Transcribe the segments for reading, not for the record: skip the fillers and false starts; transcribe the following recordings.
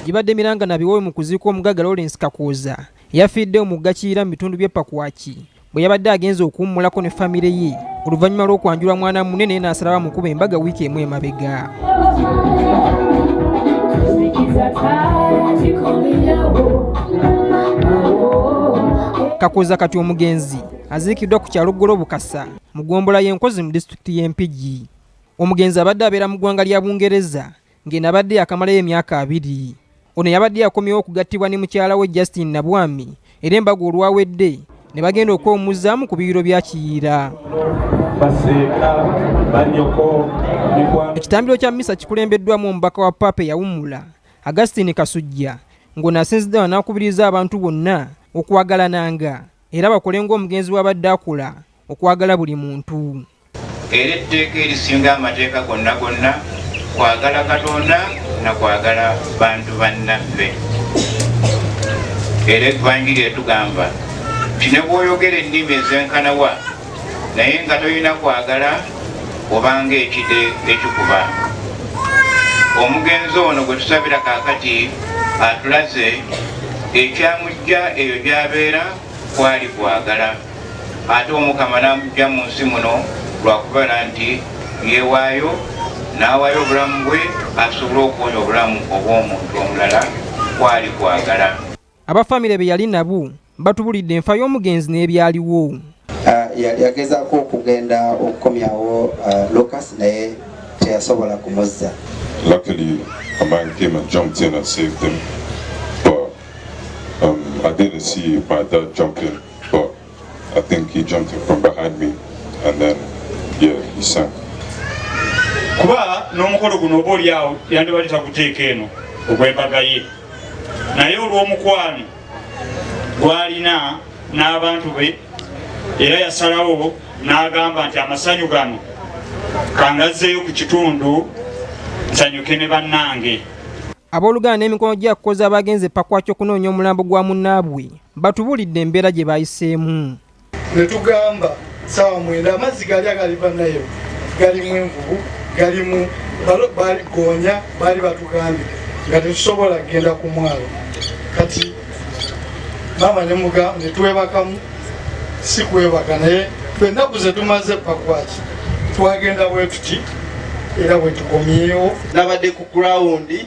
Gibadde miranga na biwoobe mu kuziika omugagga Lawrence Kakooza eyafiiridde mu mugga Kiyira mu bitundu by'e Pakwaki bwe yabadde agenze okuwummulako ne famire ye oluvannyuma lw'okwanjula mwana munne naye n'asalawo amukuba embaga wiiki emu emabega. Kakooza kati omugenzi aziikiddwa ku kyalo Ggolo Bukasa mu ggombolola y'e Nkozi mu disitulikiti y'e Mpigi. Omugenzi abadde abeera mu ggwanga lya Bungereza ng'eno abadde yakamalayo emyaka abiri. Ono yabadde yakomyewo okugattibwa ne mukyala we Justine Nabwami era embaga olwawedde ne bagenda okwewummuzaamu ku biyiro bya Kiyiira. Ekitambiro kya mmisa kikulembeddwamu omubaka wa Paapa eyawummula Augustine Kasujja ng'ono asinzidde wano n'akubiriza abantu bonna okwagalananga era bakole ng'omugenzi bw'abadde akola okwagala buli muntu. Era etteeka erisinga amateeka gonna gonna kwagala Katonda na kwagala bantu bannaffe. Era Evanjiri etugamba nti ne bw'oyogera ennimi ezenkanawa naye nga tolina kwagala obanga ekide ekikuba. Omugenzi ono gwe tusabira kaakati atulaze ekyamujja eyo gy'abeera kwali kwagala. Ate Omukama n'amuggya mu nsi muno lwa kubeera nti yeewaayo n'awaayo obulamu bwe asobole okuwonya obulamu obw'omuntu omulala, kwali kwagala. Aba famire be yali nabo batubulidde enfa y'omugenzi n'ebyaliwo. Yagezaako okugenda okukomyawo Lucas naye teyasobola kumuzza. Luckily, a man came and jumped in and saved him. But I didn't see my dad jump in, but I think he jumped in from behind me and then, yeah, he sank. Kuba n'omukolo guno oba oli awo yandibadde taguteeka eno ogw'embaga ye, naye olw'omukwano gw'alina n'abantu be era yasalawo n'agamba nti amasanyu gano kangazzeeyo ku kitundu nsanyuke ne bannange. Abooluganda n'emikono gya Kakooza abagenze e Pakwaki okunoonya omulambo gwa munnaabwe batubuulidde embeera gye baayiseemu. Ne tugamba saawa 9 amazzi gali agaliva nayo galimu envubu, galimu bali goonya, baali batugambye nga tetusobola kugenda ku mwalo. Kati maama ne twebakamu, si kwebaka naye ennaku ze tumaze Pakwaki twagenda bwe tuti era bwe tukomyewo. Nabadde ku ground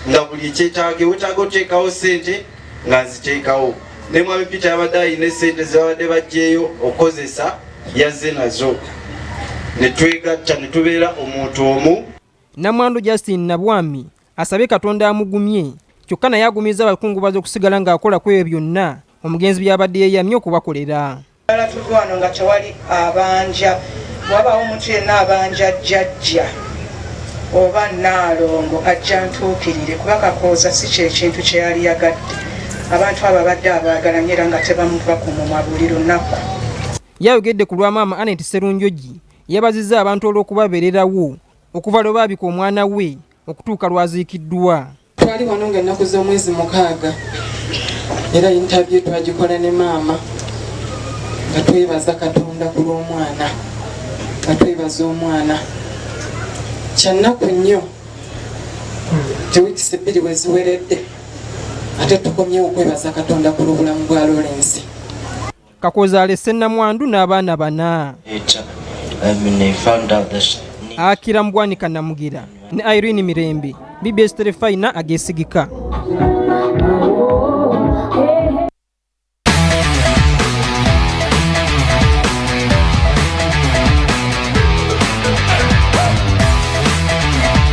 nga buli ekyetaaga wetaaga oteekawo ssente nga nziteekawo, ne mwami Peter yabadde alina esente zebabadde bajjeeyo okukozesa, yazze nazo ne twegatta ne tubeera omuntu omu. Namwandu Justine Nabwami asabye Katonda amugumye, kyokka naye agumizza abakungubazi okusigala ng'akola ku ebyo byonna omugenzi by'abadde yeeyamye okubakolera. Ddala tuve wano nga tewali abanja. Bw'wabaawo omuntu yenna abanja jjajja oba Nnaalongo ajja ntuukirire kuba Kakooza si kye kintu kye yali yagadde. Abantu abo abadde abaagala nnyo era nga tebamuva ku mumwa buli lunaku. Yayogedde ku lwa maama Annet Sserunjogi yeebazizza abantu olw'okubabeererawo okuva lwe baabika omwana we okutuuka lw'aziikiddwa. Twali wano ng'ennaku z'omwezi 6 era interview twagikola ne maama nga twebaza Katonda ku lw'omwana, nga twebaza omwana. Kyannaku nnyo nti wiikisi 2 bwe ziweredde ate tukomyewo okwebaza Katonda ku lw'obulamu bwa Lawrence. Kakooza alese nnamwandu n'abaana bana. Akira Mbwanika Namugira ne Irene Mirembe, BBS Terefayina ageesigika.